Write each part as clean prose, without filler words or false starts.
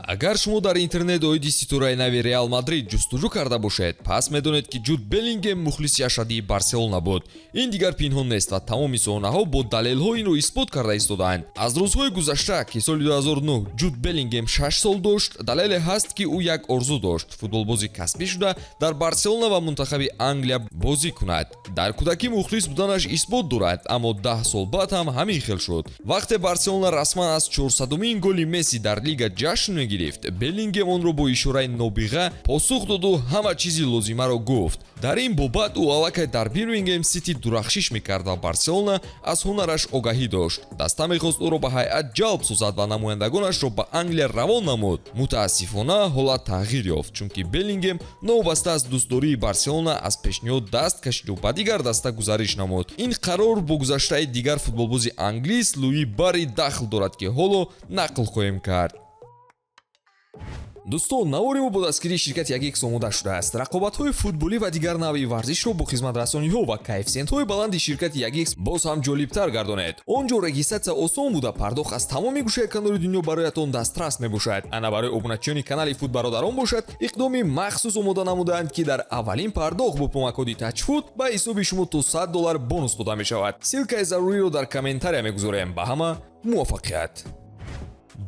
Агар шумо дар интернет оиди ситораи нави Реал Мадрид ҷустуҷӯ карда бошед, пас медонед, ки Ҷуд Беллингем мухлиси ашаддии Барселона буд. Ин дигар пинҳон нест ва тамоми соҳаҳо бо далелҳо инро исбот карда истодаанд. Аз рӯзҳои гузашта, ки соли 2009 Ҷуд Беллингем 6 сол дошт, далеле ҳаст, ки ӯ як орзу дошт: футболбози касбӣ шуда, дар Барселона ва мунтахаби Англия бозӣ кунад. Дар кӯдакӣ мухлис буданаш исбот дорад, аммо 10 сол баъд ҳам ҳамин хел шуд. Вақте Барселона расман аз 400-умин голи Месси дар лига ҷашн мегирифт, Беллингем онро бо ишораи нобиға посух доду ҳама чизи лозимаро гуфт. Дар ин бобат ӯ аллакай дар Бирмингем Сити дурахшиш мекард ва Барселона аз ҳунараш огаҳӣ дошт. Даста мехост ӯро ба ҳайат ҷалб созад ва намояндагонашро ба Англия равон намуд. Мутаассифона, ҳолат тағйир ёфт, чунки Беллингем новобаста аз дӯстдории Барселона аз пешниҳод даст кашиду ба дигар даста гузариш намуд. Ин қарор бо гузаштаи дигар футболбози англис Луи Барри дахл дорад, ки ҳоло нақл хоҳем кард. Дӯстон, навори мо бо дастгирии ширкати Ягикс омода шудааст. Рақобатҳои футболӣ ва дигар навъи варзишро бо хизматрасониҳо ва коэффисиентҳои баланди ширкати Ягикс боз ҳам ҷолибтар гардонед. Он ҷо регистрация осон буда, пардохт аз тамоми гӯшаи канори дунё бароятон дастрас мебошад. Ана, барои обуначиёни канали Футбародарон бошад, иқдоми махсус омода намудаанд, ки дар аввалин пардохт бо промокоди Тачфуд ба ҳисоби шумо то 100 доллар бонус дода мешавад. Ссылкаи заруриро дар комментария мегузорем. Ба ҳама муваффақият!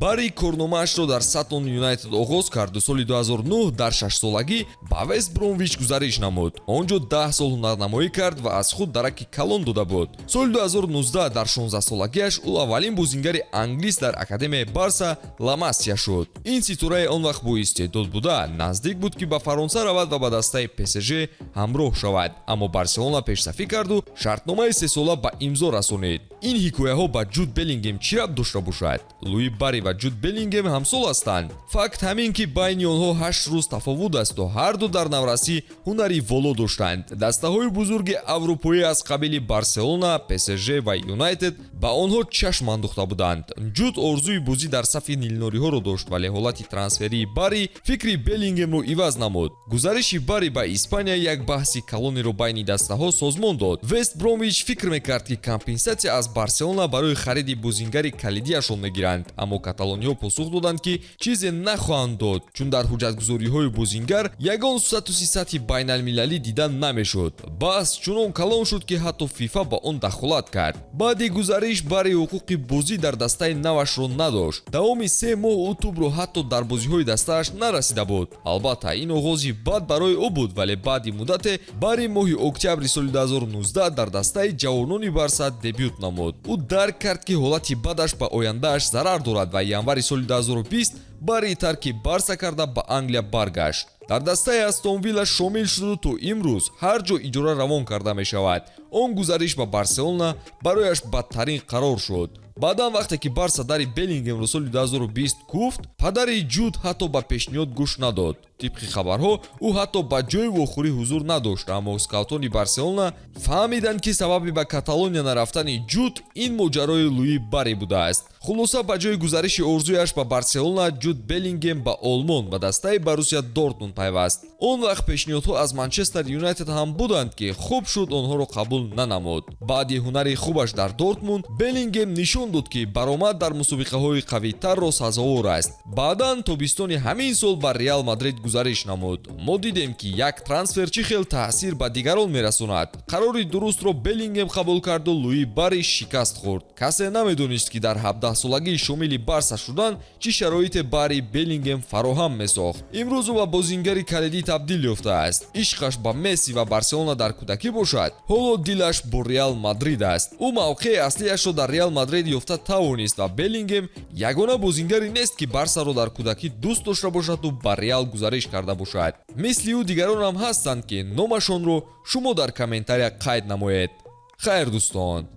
Барри корномаашро дар Саттон Юнайтед оғоз карду соли 2009 дар шашсолагӣ ба Вест Бромвич гузариш намуд. Он ҷо 10 сол ҳунарнамоӣ кард ва аз худ дараки калон дода буд. Соли 2019 дар 16-солагиаш ӯ аввалин бозингари англис дар академияи Барса Ла Масия шуд. Ин ситораи он вақт боистеъдод буда, наздик буд, ки ба Фаронса равад ва ба дастаи ПСЖ ҳамроҳ шавад, аммо Барселона пешсафӣ карду шартномаи сесола ба имзо расонид. Ин ҳикояҳо ба Ҷуд Беллингем чӣ рабт дошта бошад? Луи Барри ва Ҷуд Беллингем ҳамсол ҳастанд. Факт ҳамин, ки байни онҳо 8 рӯз тафовут асту ҳарду дар наврасӣ ҳунари воло доштанд. Дастаҳои бузурги аврупоӣ аз қабили Барселона, ПСЖ ва Юнайтед ба онҳо чашм андохта буданд. Ҷуд орзуи бозӣ дар сафи нилнориҳоро дошт, вале ҳолати трансферии Барри фикри Беллингемро иваз намуд. Гузариши Барри ба Испания як баҳси калонеро байни дастаҳо созмон дод. Вест Бромвич фикр мекард, ки компенсатсия аз Барселона барои хариди бозингари калидиашон мегиранд, аммо каталониҳо посух доданд, ки чизе нахоҳанд дод, чун дар ҳуҷҷатгузориҳои бозингар ягон статуси сатҳи байналмилалӣ дида намешуд. Баҳс чунон калон шуд, ки ҳатто ФИФА ба он дахолат кард. Баъди гузариш Барри ҳуқуқи бозӣ дар дастаи навашро надошт. Давоми 3 моҳ ӯ тӯбро ҳатто дар бозиҳои дастааш нарасида буд. Албатта, ин оғози бад барои ӯ буд, вале баъди муддате Барри моҳи октябри соли 2019 дар дастаи ҷавонони Барса дебют намуд. Ӯ дарк кард, ки ҳолати бадаш ба ояндааш зарар дорад, ва январи соли 2020 Барри тарки Барса карда, ба Англия баргашт. Дар дастаи Астон Вилла шомил шуду то имрӯз ҳар ҷо иҷора равон карда мешавад. Он гузариш ба Барселона барояш бадтарин қарор шуд. Баъдан, вақте ки Барса дари Беллингемро соли 2020 куфт, падари Ҷуд ҳатто ба пешниҳод гӯш надод. Тибқи хабарҳо, ӯ ҳатто ба ҷои вохӯрӣ ҳузур надошт, аммо скаутони Барселона фаҳмиданд, ки сабаби ба Каталония нарафтани Ҷуд ин моҷарои Луи Барри будааст. Хулоса, ба ҷои гузариши орзуяш ба Барселона, Ҷуд Беллингем ба Олмон, ба дастаи Борусия Дортмунд пайваст. Он вақт пешниҳодҳо аз Манчестер Юнайтед ҳам буданд, ки хуб шуд, онҳоро қабул нанамуд. Баъди ҳунари хубаш дар Дортмунд Беллингем нишон дод, ки баромад дар мусобиқаҳои қавитарро сазовор аст. Баъдан тобистони ҳамин сол ба Реал Мадрид гузариш намуд. Мо дидем, ки як трансфер чӣ хел таъсир ба дигарон мерасонад. Қарори дурустро Беллингем қабул карду Луи Барри шикаст хӯрд. Касе намедонист, ки дар 17-солагӣ шомили Барса шудан чӣ шароите бари Беллингем фароҳам месохт. Имрӯз ӯ ба бозингари калидӣ табдил ёфтааст. Ишқаш ба Месси ва Барселона дар кӯдакӣ бошад, ҳоло дилаш бо Реал Мадрид аст. Ӯ мавқеи аслиашро дар Реал Мадрид ёфта тавонист ва Беллингем ягона бозингаре нест, ки Барсаро дар кӯдакӣ дӯст дошта бошаду ба Реал гузариш карда бошад. Мисли ӯ дигаронам ҳастанд, ки номашонро шумо дар комментария қайд намоед. Хайр, дӯстон.